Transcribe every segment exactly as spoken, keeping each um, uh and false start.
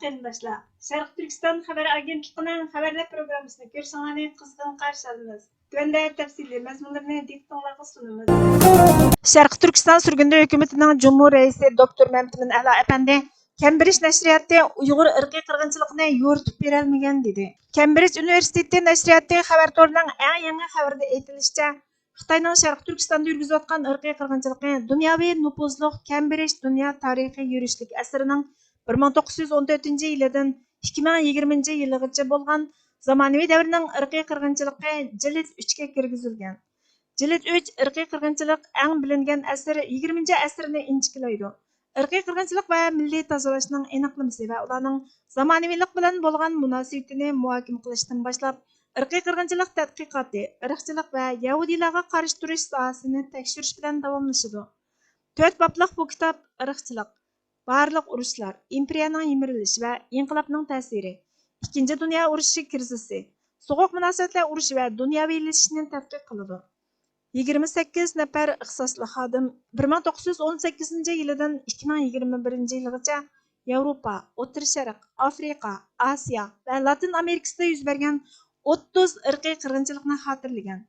قېرىنداشلار، شەرقىي تۈركىستان خەۋەر ئاگېنتلىقىنىڭ خەۋەرلەر پروگراممىسىنى كۆرۈشۈڭلارنى قىزغىن قارشى ئالىمىز. تۆۋەندە تەپسىلىي مەزمۇنلىرىنى دىققىتىڭلارغا سۇنىمىز. شەرقىي تۈركىستان سۈرگۈندە ھۆكۈمىتىنىڭ جۇمھۇر رەئىسى دوكتور مەمتىمىن ئەلا ئەپەندى كەمبرىج نەشرىياتى ئۇيغۇر ئىرقىي قىرغىنچىلىقىنى يورۇتۇپ بېرەلمىگەن، دېدى. كەمبرىج ئۇنىۋېرسىتېتى نەشرىياتى خەۋەر تورىنىڭ ئەڭ يېڭى خەۋىرىدە ئېيتىلىشىچە، خىتاينىڭ شەرقىي تۈركىستاندا يۈرگۈزۈۋاتقان ئىرقىي قىرغىنچىلىقى دۇنياۋى نوپۇزلۇق كەمبرىج دۇنيا تارىخىي يۈرۈشلۈك ئەسىرىنىڭ بىر مىڭ توققۇز يۈز ئون تۆتىنچى يىلىدىن ئىككى مىڭ يىگىرمىنچى يىلىغىچە بولغان زامانىۋى دەۋرنىڭ ئىرقىي قىرغىنچىلىقى جىلىد ئۈچكە كىرگۈزۈلگەن. جىلىد ئۈچ ئىرقىي قىرغىنچىلىق ئەڭ بىلىنگەن ئەسىر يىگىرمىنچى ئەسىرنى ئىنچىكىلەيدۇ. ئىرقىي قىرغىنچىلىق ۋە مىللىي تازىلاشنىڭ ئېنىقلىمىسى ۋە ئۇلارنىڭ زامانىۋىلىق بىلەن بولغان مۇناسىۋىتىنى مۇھاكىمە قىلىشتىن باشلاپ، ئىرقىي قىرغىنچىلىق تەتقىقاتى، ئىرقچىلىق ۋە يەھۇدىيلارغا قارشى تۇرۇش ساھەسىنى تەكشۈرۈش بىلەن داۋاملىشىدۇ. تۆت بابلىق بۇ كىتاب ئىرقچىلىق، بارلىق ئۇرۇشلار، ئىمپېرىيەنىڭ يىمىرىلىشى ۋە ئىنقىلابنىڭ تەسىرى، ئىككىنچى دۇنيا ئۇرۇشى كىرىزىسى، سوغۇق مۇناسىۋەتلەر ئۇرۇشى ۋە دۇنياۋىلىشىشنى تەتقىق قىلىدۇ. يىگىرمە سەككىز نەپەر ئىختىساسلىق خادىم بىر مىڭ توققۇز يۈز ئون سەككىزىنچى يىلىدىن ئىككى مىڭ يىگىرمە بىرىنچى يىلغىچە ياۋروپا، ئوتتۇرا شەرق، ئافرىقا، ئاسىيا ۋە لاتىن ئامېرىكىسىدا يۈز بەرگەن ئوتتۇز ئىرقىي قىرغىنچىلىقنى خاتىرىلىگەن.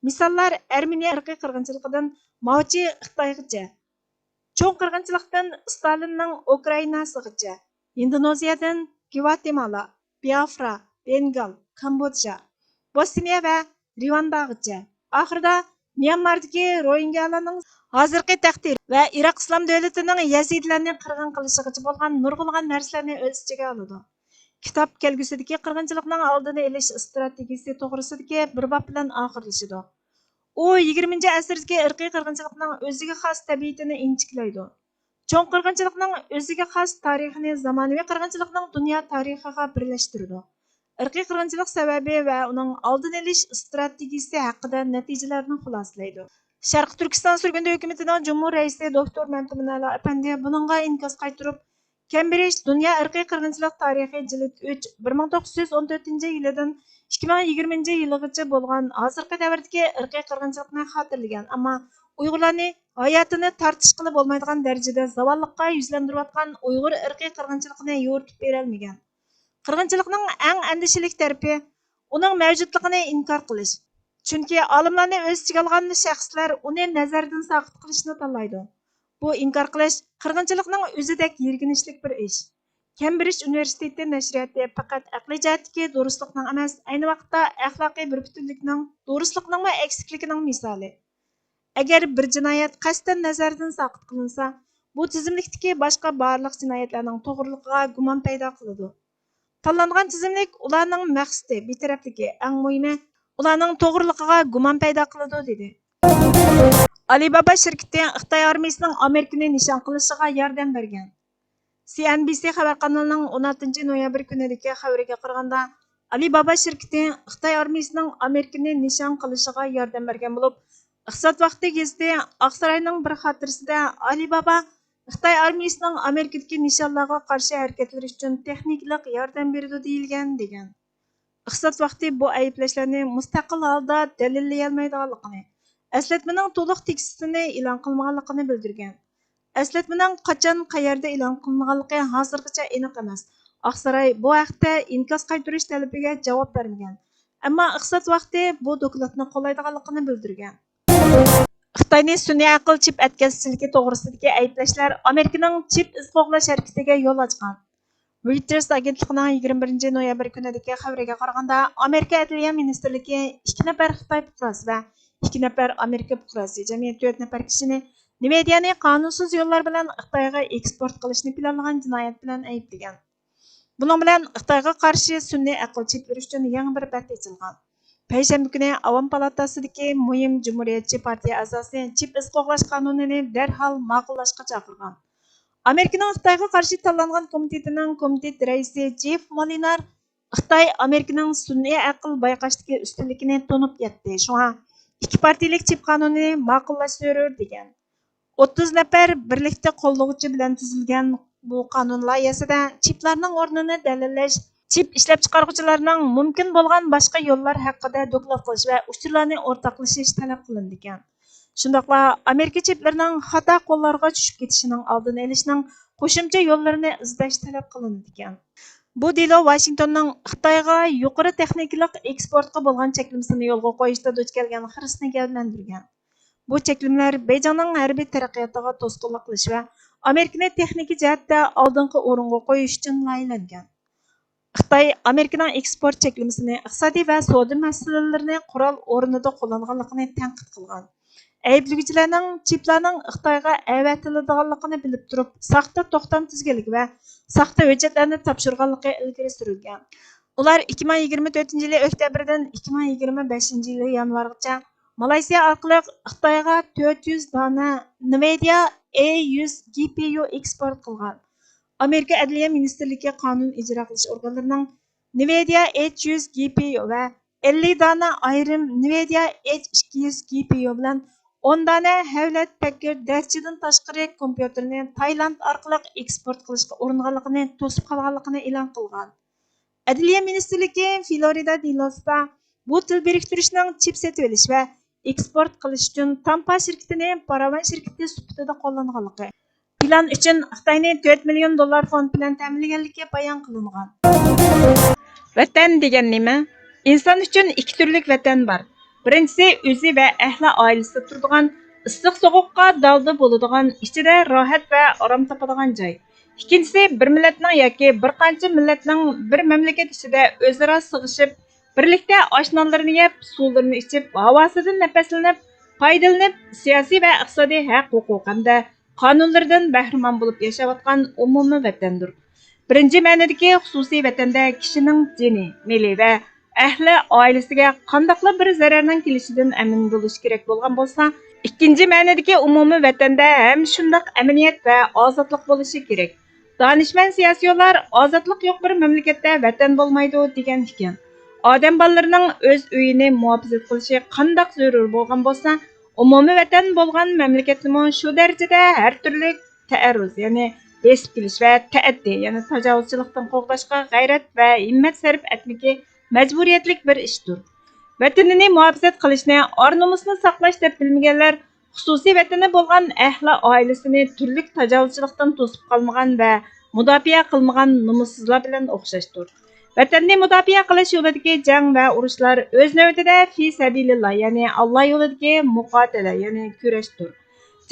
مىساللار ئەرمېنىيە ئىرقىي قىرغىنچىلىقىدىن ماۋچى خىتايغىچە، چوڭ قىرغىنچىلىقتىن ستالىننىڭ ئۇكرائىناسىغىچە، ئىندونېزىيەدىن گۋاتېمالا، بىئافرا، بېنگال، كامبودژا، بوسنىيە ۋە رىۋانداغىچە، ئاخىرىدا ميانماردىكى روھىنگيالارنىڭ ھازىرقى تەقدىرى ۋە ئىراق ئىسلام دۆلىتىنىڭ يەزىدىلەرنى قىرغىن قىلىشىغىچە بولغان نۇرغۇنلىغان نەرسىلەرنى ئۆز ئىچىگە ئالىدۇ. كىتاب كەلگۈسىدىكى قىرغىنچىلىقنىڭ ئالدىنى ئېلىش ئىستراتېگىيىسى توغرىسىدىكى بىر باب بىلەن ئاخىرلىشىدۇ. ئۇ يىگىرمىنچى ئەسىردىكى ئىرقىي قىرغىنچىلىقنىڭ ئۆزىگە خاس تەبىئىتىنى ئىنچىكىلەيدۇ. چوڭ قىرغىنچىلىقنىڭ ئۆزىگە خاس تارىخىنى زامانىۋى قىرغىنچىلىقنىڭ دۇنيا تارىخىغا بىرلەشتۈرىدۇ. ئىرقىي قىرغىنچىلىق سەۋەبى ۋە ئۇنىڭ ئالدىنى ئېلىش ئىستراتېگىيىسى ھەققىدە نەتىجىلەرنى خۇلاسىلەيدۇ. شەرقىي تۈركىستان سۈرگۈندە ھۆكۈمىتىنىڭ جۇمھۇر رەئىسى دوكتور مەمتىمىن ئەلا ئەپەندى بۇنىڭغا ئىنكاس قايتۇرۇپ، كەمبرىج دۇنيا ئىرقىي قىرغىنچىلىق تارىخى جىلىد ئۈچ، بىر مىڭ توققۇز يۈز ئون تۆتىنچى يىلىدىن ئىككى مىڭ يىگىرمىنچى يىلىغىچە بولغان ھازىرقى دەۋردىكى ئىرقىي قىرغىنچىلىقنى خاتىرىلىگەن، ئەمما ئۇيغۇرلارنى ھاياتىنى تارتىشقىلى بولمايدىغان دەرىجىدە زاۋاللىققا يۈزلەندۈرۈۋاتقان ئۇيغۇر ئىرقىي قىرغىنچىلىقىنى يورۇتۇپ بېرەلمىگەن. قىرغىنچىلىقنىڭ ئەڭ ئەندىشىلىك تەرىپى ئۇنىڭ مەۋجۇتلۇقىنى ئىنكار قىلىش. چۈنكى ئالىملارنى ئۆز ئىچىگە ئالغان شەخسلەر ئۇنى نەزەردىن ساقىت قىلىشنى تاللايدۇ. بۇ ئىنكار قىلىش قىرغىنچىلىقنىڭ ئۆزىدەك يىرگىنچلىك بىر ئىش. كەمبرىج ئۇنىۋېرسىتېتى نەشرىياتى پەقەت ئەقلىي جەھەتتىكى دۇرۇسلۇقنىڭ ئەمەس، ئەينى ۋاقىتتا ئەخلاقىي بىر پۈتۈنلۈكنىڭ، دۇرۇسلۇقنىڭمۇ ئەكسىكلىكىنىڭ مىسالى. ئەگەر بىر جىنايەت قەستەن نەزەردىن ساقىت قىلىنسا، بۇ تىزىملىكتىكى باشقا بارلىق جىنايەتلەرنىڭ توغرىلىقىغا گۇمان پەيدا قىلىدۇ. تاللانغان تىزىملىك ئۇلارنىڭ مەقسىتى، بىتەرەپلىكى، ئەڭ مۇھىمى، ئۇلارنىڭ توغرىلىقىغا گۇمان پەيدا قىلىدۇ، دېدى. ئالىبابا شىركىتى خىتاي ئارمىيىسىنىڭ ئامېرىكىنى نىشان قىلىشىغا ياردەم بەرگەن. سى ئەن بى سى خەۋەر قانىلىنىڭ ئون ئالتىنچى نويابىر كۈنىدىكى خەۋىرىگە قارىغاندا، ئالىبابا شىركىتى خىتاي ئارمىيىسىنىڭ ئامېرىكىنى نىشان قىلىشىغا ياردەم بەرگەن بولۇپ، ئىقتىساد ۋاقتى گېزىتى ئاقساراينىڭ بىر خاتىرىسىدە ئالىبابا خىتاي ئارمىيىسىنىڭ ئامېرىكىدىكى نىشانلارغا قارشى ھەرىكەتلىرى ئۈچۈن تېخنىكىلىق ياردەم بېرىدۇ دېيىلگەن، دېگەن. ئىقتىساد ۋاقتى بۇ ئەيىبلەشلەرنى مۇستەقىل ھالدا دەلىللىيەلمەيدىغانلىقىنى، ئەسلەتمىنىڭ تولۇق تېكىستىنى ئېلان قىلمىغانلىقىنى بىلدۈرگەن. ئەسلەتمىنىڭ قاچان، قەيەردە ئېلان قىلىنغانلىقى ھازىرغىچە ئېنىق ئەمەس. ئاقساراي بۇ ھەقتە ئىنكاس قايتۇرۇش تەلىپىگە جاۋاب بەرمىگەن. ئەمما ئىقتىساد ۋاقتى بۇ دوكلاتنى قوللايدىغانلىقىنى بىلدۈرگەن. خىتاينى سۈنئىي ئەقىل چىپ ئەتكەسچىلىكى توغرىسىدىكى ئەيىبلەشلەر ئامېرىكىنىڭ چىپ ئىز قوغلاش ھەرىكىتىگە يول ئاچقان. رويتېرس ئاگېنتلىقىنىڭ يىگىرمە بىرىنچى نويابىر كۈنىدىكى خەۋىرىگە قارىغاندا، ئامېرىكا ئەدلىيە مىنىستىرلىكى ئىككى نەپەر خىتاي پۇقراسى ۋە ئىككى نەپەر ئامېرىكا پۇقراسى، جەمئىي تۆت نەپەر كىشىنى نىۋېدىيەنى قانۇنسىز يوللار بىلەن خىتايغا ئېكسپورت قىلىشنى پىلانلىغان جىنايەت بىلەن ئەيىبلىگەن. بۇنىڭ بىلەن خىتايغا قارشى سۈنئىي ئەقىل چىپلىرى ئۈچۈن يېڭى بىر بەت ئېچىلغان. پەيشەنبە كۈنى ئاۋام پالاتاسىدىكى مۇھىم جۇمھۇرىيەتچى پارتىيە ئەزاسى چىپ ئىز قوغلاش قانۇنىنى دەرھال ماقۇللاشقا چاقىرغان. ئامېرىكىنىڭ خىتايغا قارشى تاللانغان كومىتېتىنىڭ كومىتېت رەئىسى جېف مولىنار خىتاي ئامېرىكىنىڭ سۈنئىي ئەقىل بايقاشتىكى ئۈستۈنلۈكىنى تونۇپ يەتتى، شۇڭا ئىككى پارتىيىلىك چىپ قانۇنىنى ماقۇللاش زۆرۈر، دېگەن. ئوتتۇز نەپەر بىرلىكتە قوللىغۇچى بىلەن تۈزۈلگەن بۇ قانۇن لايىھەسىدە چىپلارنىڭ ئورنىنى دەلىللەش، چىپ ئىشلەپچىقارغۇچىلارنىڭ مۇمكىن بولغان باشقا يوللار ھەققىدە دوكلات قىلىش ۋە ئۇچۇرلارنى ئورتاقلىشىش تەلەپ قىلىنىدىكەن. شۇنداقلا ئامېرىكا چىپلىرىنىڭ خاتا قوللارغا چۈشۈپ كېتىشىنىڭ ئالدىنى ئېلىشنىڭ قوشۇمچە يوللىرىنى ئىزدەش تەلەپ قىلىنىدىكەن. بۇ دېلو ۋاشىنگتوننىڭ خىتايغا يۇقىرى تېخنىكىلىق ئېكسپورتقا بولغان چەكلىمىسىنى يولغا قويۇشتا دۇچ كەلگەن خىرىسنى گەۋدىلەندۈرگەن. بۇ چەكلىمىلەر بېيجىڭنىڭ ھەربىي تەرەققىياتىغا توسقۇنلۇق قىلىش ۋە ئامېرىكىنى تېخنىكا جەھەتتە ئالدىنقى ئورۇنغا قويۇش ئۈچۈن لايىھەلەنگەن. خىتاي ئامېرىكىنىڭ ئېكسپورت چەكلىمىسىنى ئىقتىسادىي ۋە سودا مەسىلىلىرىنى قورال ئورنىدا قوللانغانلىقىنى تەنقىد قىلغان. ئەيىبلىگۈچىلەرنىڭ چىپلارنىڭ خىتايغا ئەۋەتىلىدىغانلىقىنى بىلىپ تۇرۇپ، ساختا توختام تۈزگەنلىكى ۋە ساختا ھۆججەتلەرنى تاپشۇرغانلىقى ئىلگىرى سۈرۈلگەن. ئۇلار ئىككى مىڭ يىگىرمە تۆتىنچى يىلى ئۆكتەبىردىن ئىككى مىڭ يىگىرمە بەشىنچى يىلى يانۋارغىچە مالايسىيا ئارقىلىق خىتايغا تۆت يۈز دانە نۋىدىيا ئې يۈز جى پى يۇ ئېكسپورت قىلغان. ئامېرىكا ئەدلىيە مىنىستىرلىكى قانۇن ئىجرا قىلىش ئورگانلىرىنىڭ نۋىدىيا ئېچ يۈز جى پى يۇ ۋە ئەللىك دانە ئايرىم نۋىدىيا ئېچ ئىككى يۈز جى پى يۇ بىلەن ئون دانە ھەۋلەت پەككىر دەرىجىدىن تاشقىرى كومپيۇتېرنى تايلاند ئارقىلىق ئېكسپورت قىلىشقا ئۇرۇنغانلىقىنى توسۇپ قالغانلىقىنى ئېلان قىلغان. ئەدلىيە مىنىستىرلىكى فلورىدا دېلوسىدا بۇ تىل بىرىكتۈرۈشنىڭ چىپ سېتىۋېلىش ۋە ئېكسپورت قىلىش ئۈچۈن تامپا شىركىتىنى پاراۋان شىركىتى سۈپىتىدە قوللانغانلىقى، پىلان ئۈچۈن خىتاينى تۆت مىليون دوللار فوند بىلەن تەمىنلىگەنلىكى بايان قىلىنغان. ۋەتەن دېگەن نېمە؟ ئىنسان ئۈچۈن ئىككى تۈرلۈك ۋەتەن بار. بىرىنچىسى ئۆزى ۋە ئەھلى ئائىلىسىدە تۇرىدىغان، ئىسسىق سوغۇققا دالدا بولىدىغان، ئىچىدە راھەت ۋە ئارام تاپىدىغان جاي. ئىككىنچىسى، بىر مىللەتنىڭ ياكى بىر قانچە مىللەتنىڭ بىر مەملىكەت ئىچىدە ئۆزئارا سىغىشىپ، بىرلىكتە ئاش-نانلىرىنى يەپ، سۇلىرىنى ئىچىپ، ھاۋاسىدىن نەپەسلىنىپ، پايدىلىنىپ، سىياسىي ۋە ئىقتىسادىي ھەق-ھوقۇق ھەمدە قانۇنلىرىدىن بەھرىمەن بولۇپ ياشاۋاتقان ئومۇمىي ۋەتەندۇر. بىرىنچى مەنىدىكى خۇسۇسىي ۋەتەندە كىشىنىڭ جېنى، مېلى ۋە ئەھلى ئائىلىسىگە قانداقلا بىر زەرەرنىڭ كېلىشىدىن ئەمىن بولۇشى كېرەك بولغان بولسا، ئىككىنچى مەنىدىكى ئومۇمىي ۋەتەندە ھەم شۇنداق ئەمىنىيەت ۋە ئازادلىق بولۇشى كېرەك. دانىشمەن سىياسىيونلار «ئازادلىق يوق بىر مەملىكەتتە ۋەتەن بولمايدۇ» دېگەن ئىكەن. ئادەم بالىلىرىنىڭ ئۆز ئۆيىنى مۇھاپىزەت قىلىشى قانداق زۆرۈر بولغان بولسا، ئومۇمىي ۋەتەن بولغان مەملىكەتنىمۇ شۇ دەرىجىدە ھەر تۈرلۈك تەئەررۇز، يەنى بېسىپ كېلىش ۋە تەئەددى، يەنى تاجاۋۇزچىلىقتىن قوغداشقا غەيرەت ۋە ھىممەت سەرپ ئەتمىكى مەجبۇرىيەتلىك بىر ئىشتۇر. ۋەتىنىنى مۇھاپىزەت قىلىشنى، ئار-نومۇسنى ساقلاش دەپ بىلمىگەنلەر خۇسۇسىي ۋەتىنى بولغان ئەھلى ئائىلىسىنى تۈرلۈك تاجاۋۇزچىلىقتىن توسۇپ قالمىغان ۋە مۇداپىئە قىلمىغان نومۇسسىزلار بىلەن ئوخشاشتۇر. ۋەتەننى مۇداپىئە قىلىش يولىدىكى جەڭ ۋە ئۇرۇشلار ئۆز نۆۋىتىدە في سەبىلىللا، يەنى ئاللا يولىدىكى مۇقاتىلە، يەنى كۈرەشتۇر.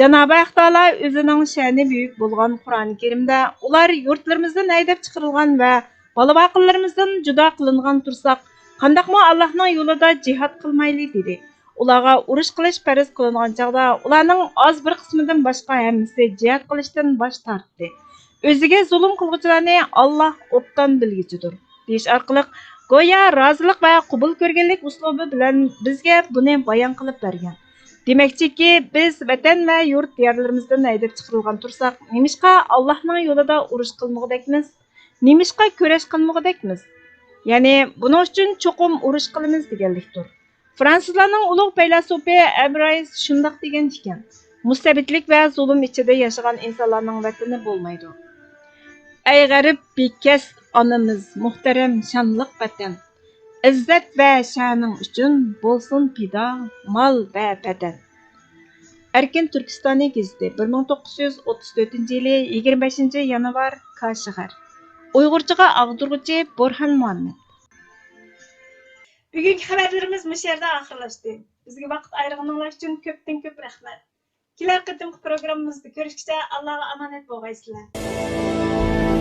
جانابى ھەق تائالا ئۆزىنىڭ شەنى بۈيۈك بولغان قۇرئانى كەرىمدە، ئۇلار يۇرتلىرىمىزدىن ھەيدەپ چىقىرىلغان ۋە بالا-باقىلىرىمىزدىن جۇدا قىلىنغان تۇرساق، قانداقمۇ ئاللاھنىڭ يولىدا جىھاد قىلمايلى؟ دېدى. ئۇلارغا ئۇرۇش قىلىش پەرز قىلىنغان چاغدا، ئۇلارنىڭ ئاز بىر قىسمىدىن باشقا ھەممىسى جىھاد قىلىشتىن باش تارتتى. ئۆزىگە زۇلۇم قىلغۇچىلارنى ئاللاھ ئوبدان بىلگۈچىدۇر، دېيىش ئارقىلىق گويا رازىلىق ۋە قوبۇل كۆرگەنلىك ئۇسلۇبى بىلەن بىزگە بۇنى بايان قىلىپ بەرگەن. دېمەكچىكى، بىز ۋەتەن ۋە يۇرت دىيارلىرىمىزدىن ھەيدەپ چىقىرىلغان تۇرساق، نېمىشقا ئاللاھنىڭ يولىدا ئۇرۇش قىلمىغۇدەكمىز؟ نېمىشقا كۈرەش قىلمىغۇدەكمىز؟ يەنى، بۇنىڭ ئۈچۈن چوقۇم ئۇرۇش قىلىمىز دېگەنلىكتۇر. فرانسۇزلارنىڭ ئۇلۇغ پەيلاسوپى ئەبرايس شۇنداق دېگەن ئىكەن، مۇستەبىتلىك ۋە زۇلۇم ئىچىدە ياشىغان ئىنسانلارنىڭ ۋەتىنى بولمايدۇ. ئەي غەرىب بىكەس ئانىمىز، مۇھتەرەم شانلىق ۋەتەن! ئىززەت ۋە شەنىڭ ئۈچۈن بولسۇن پىدا مال ۋە بەدەن. ئەركىن تۈركىستانى گېزىتى، بىر مىڭ توققۇز يۈز ئوتتۇز تۆتىنچى يىلى يىگىرمە بەشىنچى يانۋار، كاشغەر. ئۇيغۇرچىغا ئاغدۇرغۇچى بورھان مۇھەممەد. بۈگۈنكى خەۋەرلىرىمىز مۇشۇ يەردە ئاخىرلاشتى. بىزگە ۋاقىت ئايرىغىنىڭلار ئۈچۈن كۆپتىن كۆپ رەھمەت. كېلەر قېتىمقى پروگراممىمىزدا كۆرۈشكىچە ئاللاغا ئامانەت بولغايسىلەر.